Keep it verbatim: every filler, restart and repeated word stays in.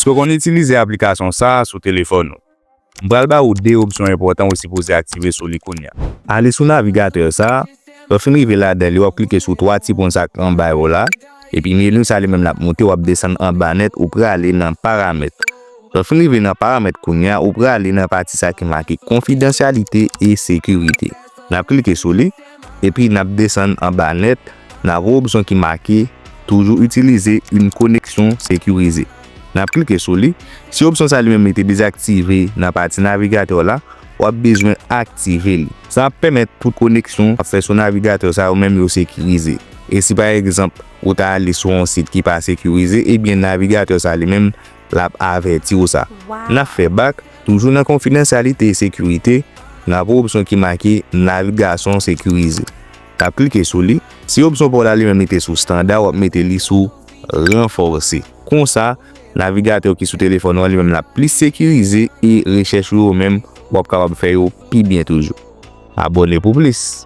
Èske w konn itilize aplikasyon sa a sou telefòn ou? M pral ba ou de opsyon enpòtan ou sipoze aktive sou li kounye a. Ale sou navigatè sa a, lè w fin rive ladan li, w ap klike sou twa ti pon sa k anba yo la, epi meni sa li menm l ap moute, w ap desann anba nèt, ou prale nan paramèt. Lè w fin rive nan paramèt kounye a, ou prale nan pati sa ki make konfidansyalite e sekirite. N ap klike sou li, epi n ap desann anba nèt, n ap wè opsyon ki make Toujours utiliser une connexion sécurisée. N ap klike sou li. Si opsyon sa li menm li te dezaktive nan pati navigatè w la, w ap bezwen aktive li. Sa ap pèmèt tout koneksyon w ap fè sou navigatè sa yo menm yo sekirize. E si pa egzanp, ou ta ale sou yon sit ki pa sekirize, ebyen navigatè sa li menm l ap avèti w sa. N ap fè bak, toujou nan konfidansyalite e sekirite, n ap wè opsyon ki make navigasyon sekirize. N ap klike sou li. Si opsyon pa w la li menm li te sou estanda, w ap mete li sou ranfòse. Konsa, navigatè w ki sou telefòn ou an li menm l ap plis sekirize e rechèch ou yo menm w ap kapab fè yo pi byen toujou. Abòne pou plis.